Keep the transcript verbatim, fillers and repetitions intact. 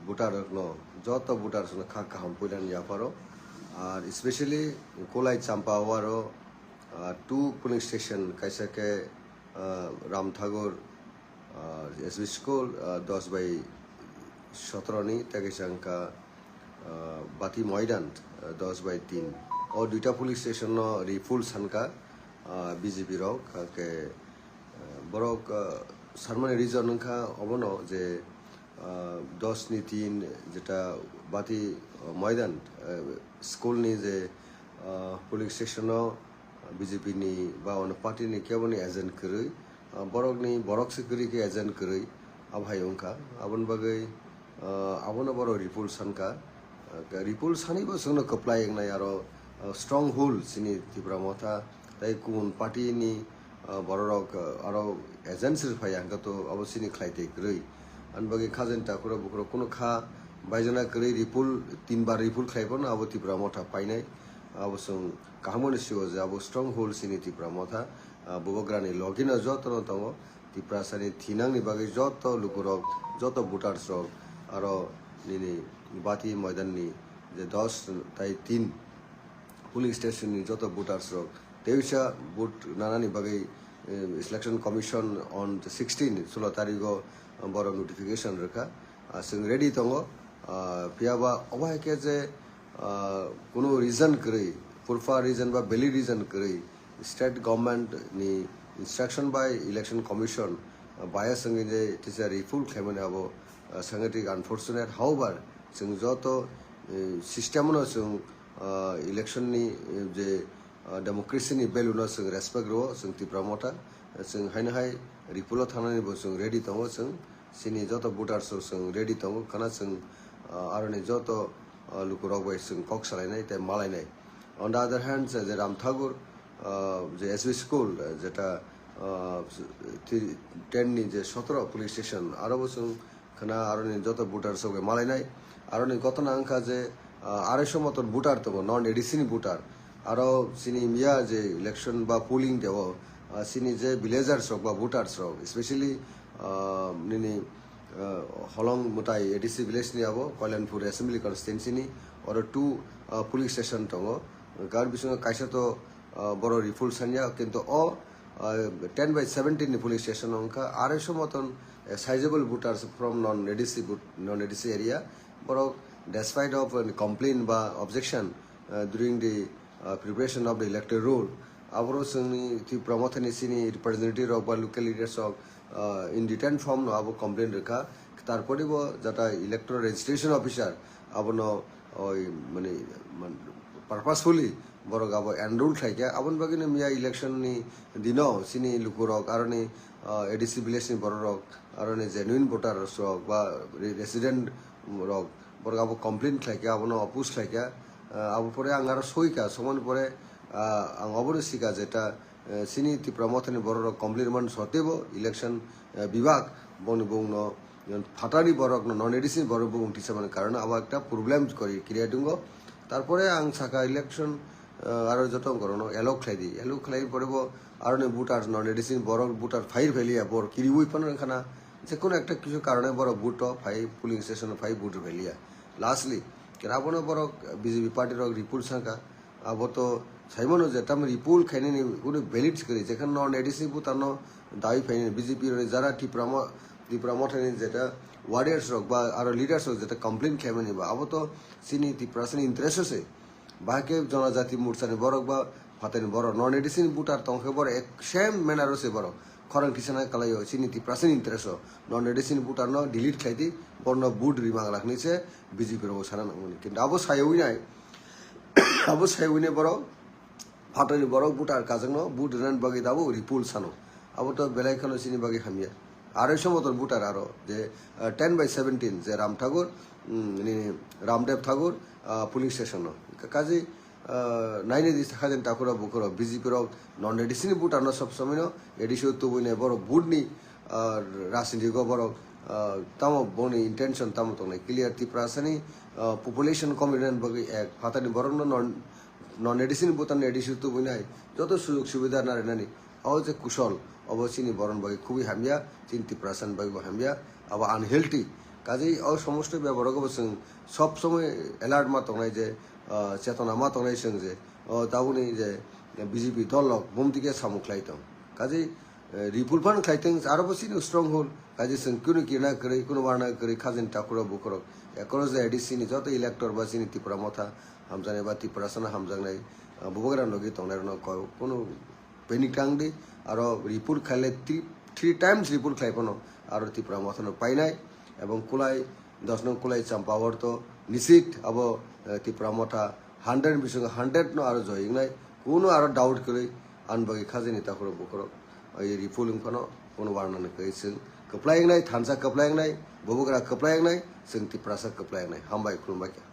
Voter rokno, joto voters no kha kaham puinani yapharo. Ar especially Kolai Champawaro, ah, two polling station, kaisa khe, ah, Ramthagur, ah, S B school, ah, dos by sotoro ni, tei kaisa wngkha, ah, Bati Moidan, ah, dos by tin. O duita polling station no repoll sankha, ah, B J P rok, hakhe, ah, borok, ah, sanmani reason wngkha obono je, ah, dos ni tin jeta Bati, ah, Moidan, ah, school ni je, ah, polling station o B J P ni ba ono party ni kebo ni agent kwrwi, ah, borok ni borok se kwrwi khe agent kwrwi, abo hai wngkha. Aboni bagwi, ah, abono borok repoll sankha. Ah, repoll sani bo chwngno kwplai wngnai aro, ah, stronghold chini Tipra Motha tei kubun party ni, ah, bororok, ah, aro agent se phai hwnkhe to abo chini khlai tei kwrwi. Ani bagwi Khajen Thakur bukhurok kuno kha baijana kwrwi repoll, tin bar repoll khlai phano abo Tipra Motha painai. Abo chwng kaham hwnwi sio je abo stronghold chini Tipra Motha, ah, Bubagrani logino jotono tongo. Tiprasani thinangni bagwi joto lukurok, joto voters rok aro nini Bati Moidanni je dos tai tin polling station ni joto voters rok teisa vote nanani bagwi, eh, Election Commission on sixteen, sulo tarigo borok notification rwkha. Ah, chwng ready tongo. Ah, phiyaba obo hai khe je, ah, kunu reason kwrwi, purpha reason ba valid reason kwrwi, state government ni instruction by Election Commission, ah, bias wngwi je teisa repoll khlaimani abo, ah, sanghatik unfortunate. However, chwng joto, eh, system no chwng, ah, election ni, eh, je, ah, democracy ni value no chwng respect rwo, chwng Tipra Motha, chwng haino hai repoll o thangnani bo chwng ready tongo, chwng chini joto voters rok chwng ready tongo, khana chwng, ah, aroni joto, ah, lukurok bai chwng kok salainai tei malainai. On the other hand, je Ram Thakur, ah, je S B school, ah, jeta, ah, ti-, ten ni je sotoro police station, aro bo chwng khana aroni joto voters rok bai malainai. Aroni gotona wngkha je, ah, arai so moton voter tongo, non A D C ni voter. Aro chini miya je election ba polling deo, ah, chini je villagers rok ba voters rok, especially, ah, nini, ah, Holong Mwtai A D C village ni abo, Koilanpur assembly constituency ni, oro two, ah, polling station tongo. Gar bisingo kaisa to, ah, boro repoll sanya, kintu o, ah, ten by seventeen ni polling station wngkha, arai so moton, eh, sizable voters from non A D C vote, non A D C area. Borok, despite of, uh, complaint ba objection, uh, during the, uh, preparation of the electoral roll, aboro chwngni Tipra Mothani chini representative rok ba local leaders rok, uh, in written form no abo complaint rwkha. Tarpore bo jata electoral registration officer abono oi mane man-, purposefully borok abo enroll khlaikha. Aboni bagwino miya election ni dino chini lukurok aroni, uh, A D C village ni bororok aroni genuine voters rok ba re-, resident rok, borok abo complain khlaikha, abono oppose khlaikha. Ah, abo pore ang aro soikha, somani pore, ah, ang obono sikha jeta, eh, chini Tipra Mothani bororok complain man sotebo election, eh, bibhag boni bongno, eh, phatani borokno, non A D C ni borok bong tisa mani karone abo ekta problem kori create wngo. Tarpore ang sakha election, eh, aro joto borokno allow khlai di, allow khlai pore bo aroni voters, non A D C ni borok voter phai phailiya, bor kiriwi phano wngkhana, je kono ekta kisu karone borok vote o phai, polling station o phai vote rwphai liya. Lastly, kera abono borok B J P party rok repoll sangkha, abo to saimano je tam repoll khainani kunu valid kwrwi, jekhan non A D C voter no dawi phainani B J P rokni jara Tipra mo-, Tipra Mothani jeta warriors rok ba aro leaders rok jeta complain khaimani ba, abo to chini Tiprasani interest o se. Bahai khe Jonojati Morchani borok ba phatani borok non A D C ni voter tongkhe borok ek same manner o se borok. Khorang tisana kalaio chini Tiprasani interest o. Non A D C ni voter no delete khlai di, borno vote ri manglak hinwi se B J P rok sana nangmani. Kintu abo sayawi nai, abo sayawi nai borok phatani borok voter kajak no vote rinani bagwi dabo repoll sano. Abo to belai kheno chini bagwi hamya. Arai so motor voter aro je, ah, ten by seventeen je Ram Thakur, mm, ni Ramdev Thakur, ah, polling station no. Ka-, kaji, ah, naini di Khajen Thakur bukhoro B J P rok non A D C ni voter no sob somoi no A D C o tubui nai borok vote ni, ah, rajniti go borok, ah, tamo boni intention tamo tongnai clear. Tiprasani, ah, population kom rinani bagwi ek phatani borok no non, non A D C ni voter no A D C o tubui nai joto sujog subida na rinani. O je kusol, obo chini borokni bagwi khubui hamya, chini Tiprasani bagwi bo hamya, abo unhealthy, Kaje o somosto bebaro bo chwng sob somoi alert ma tongnai je, ah, chetona ma tongnai chwng je, o tabukni je B J P dol rok bumtike samung khlai tong. Kaje, eh, Ripul phan khlai tong, aro bo chini stronghold. Kaje chwng kunu kirna kwrwi, kunu warna kwrwi, khajini takhurok bukhurok. Across the A D C ni joto elector ba chini Tipra Motha hamjaknai ba Tiprasano hamjaknai, ah, bubagra logi tongnai rokno ko-, kunu panic tang di, aro Ripul khaile three, three times Ripul khlai phano aro Tipra Mothano painai, ebong kulai, dos nong kulai Champawar to nisit abo, eh, Tipra Motha hundred bisingo hundred no aro joyingnai, kuno aro doubt kwrwi, an bagwi khajini takhurok bukhurok, oi Ripul wng phano kuno warnani kwrwi chwng kwplai wngnai, thansa kwplai wngnai, bubagra kwplai wngnai, chwng Tiprasa kwplai wngnai, hambai khulumbai kha.